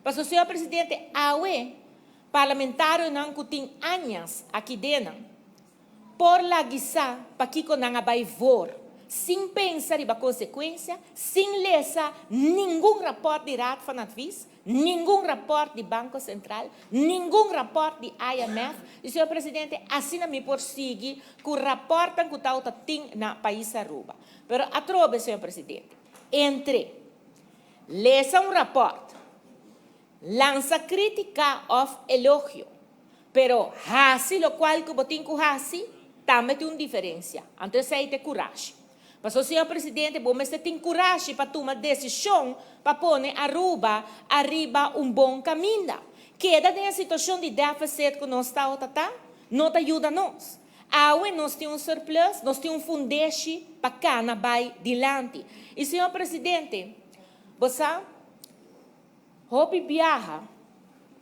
Paso, señor presidente, awe parlamentarionan ku tin aña aki den por laga sa pakiko nan a bai voor, sin pensa riba konsekuensia, sin lesa ningun rapport di Raad van Advies, ningun rapport di Banko Sentral, ningun rapport di IMF. I, señor presidente, asina mi por sigui ku rapport ku tin na pais Aruba. Pero atrobe, señor presidente, entre lesa un rapport, lansa krítika òf elogio, pero hasi loke ku bo tin ku hasi, tambe tin un diferensia. Anto, esei ta kurashi. Mas, señor presidente, bo mester tin kurashi pa tuma desishon pa pone Aruba ariba un bon kaminda. Keda den e situashon di défisit ku nos ta, ta, no ta yuda nos. Awe nos tin un surplus, nos tin un fundeshi pa kana bai dilanti. I, señor presidente, bo hopi biaha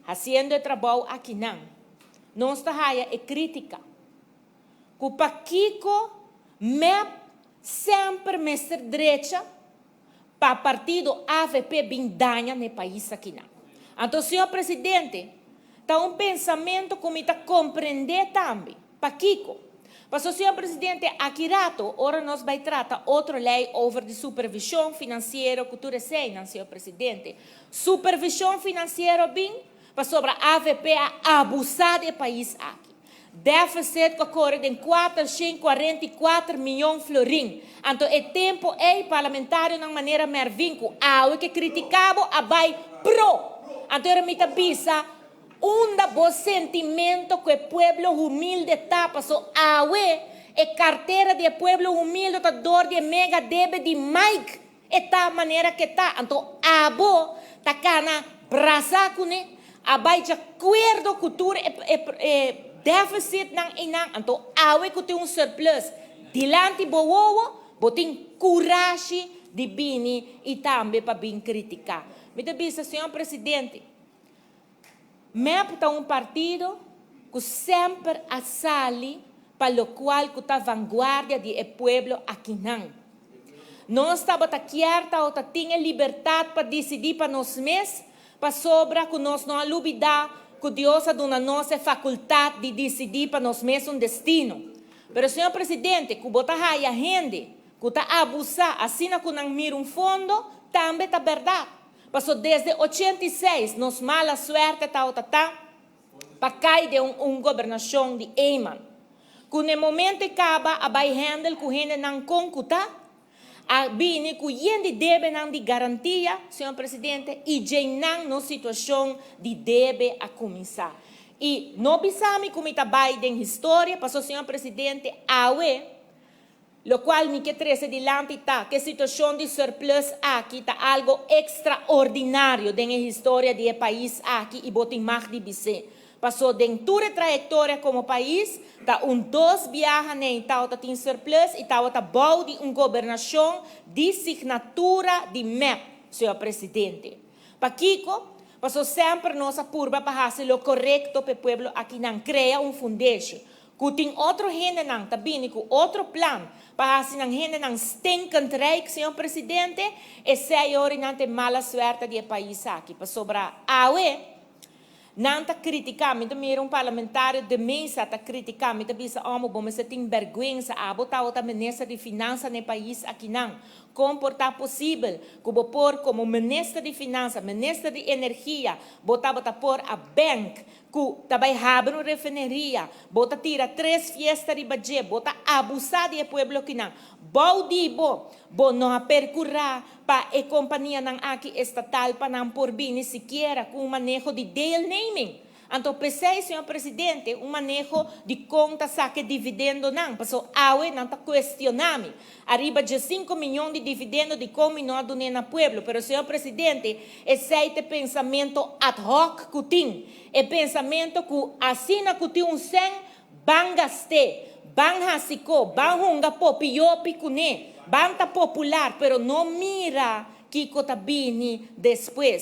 hasiendo e trabou aki nan. Nos ta haya e krítika. Ku pakiko MEP semper mester drecha pa partido AVP bin daña e pais aki nan. Anto, señor presidente, ta un pensamentu ku mi ta komprondé tambe. Pakiko. Paso, señor presidente, aki rato, ora nos bai trata otro lei over di supervishon finansiero, ku tur esei, señor presidente. Supervishon finansiero bin, pasobra AVP a abusá di e pais aki. Défisit ku a kore di 444 mion florin. Anto, e tempu ei parlamentarionan manera Mervin ku awe ke kritiká bo a bai pro. Anto, era mi ta bisa, unda bo sentimentu ku e pueblo humilde ta, paso awe e kartera di pueblo humilde ta dor di mega debe di Mike e ta manera ku ta. Anto, abo ta kana brasa kuné, a bai di akuerdo ku tur e défisit nan einan. Anto, awe ku tin un surplus dilanti bo wowo, bo tin kurashi di bini i tambe pa bin kritiká. Mi ta bisa, señor presidente, MEP ta un partido ku semper a sali pa loke ku ta vanguardia di e pueblo aki nan. Nos tabata kier ta tin libertat pa disidí pa nos mes, pasobra ku nos no a lubidá ku Dios a duna nos e fakultat di disidí pa nos mes un destino. Pero, señor presidente, ku bo ta haya hende, ku ta abusá, asina ku nan mira un fondo, tambe ta berdat. Paso desde 86, nos mala suerte ta ta, pa kai den un gobernashon di Eman. Ku na momento kaba a bai handle ku hendenan kon ku ta, a bini ku yen di debe nan di garantia, señor presidente, i nan nos situashon di debe a kuminsá. I no bisa mi ku mi ta bai den historia, paso, señor presidente, awe, loke mi ke trese dilanti ta ku e situashon di surplus aki ta algu ekstraordinario den historia di e pais aki i bo tin mag di bis'é. Paso den tur trayektoria komo pais, ta un dos biaha nan ta tin surplus i ta bou di un gobernashon di signatura di MEP, señor presidente. Pakiko, paso semper nos a purba pa hasi lo korekto pa e pueblo aki nan, krea un fundeshi. Ku tin otro hendenan ta bini ku otro plan pa hasi nan hendenan stinkend rijk, señor presidente, esei nan ta mala suerte di e pais aki. Pasobra awe nan ta kritiká, mi mira un parlamentario di mesa ta kritiká, mi bisa, "Oh, bo mester tin bèrgwensa, abo ta otro minister di finansa na e pais aki nan. Kon por ta posibel ku bo por komo minister di finansa, minister di energia, bo ta por a bank ku ta bai habri un refineria, bo ta tira tres fiesta riba dje, bo ta abusá di e pueblo aki nan. Bou di bo, bo no a perkurá pa e kompanianan aki estatal pa nan por bini sikiera ku un maneho di deelneming. Anto, p'esei, señor presidente, un maneho di kon ta saka dividendonan. Paso awe nan ta kuestioná mi. Ariba di 5 mion di dividendo di kon no a duna na pueblo. Pero, señor presidente, esei ta pensamentu ad hoc ku tin. E pensamentu ku asina ku tin un sèn ban gast'é, ban hasi kos, ban hunga popiyopi kuné, ban ta popular, pero no mira kiko ta bini despues.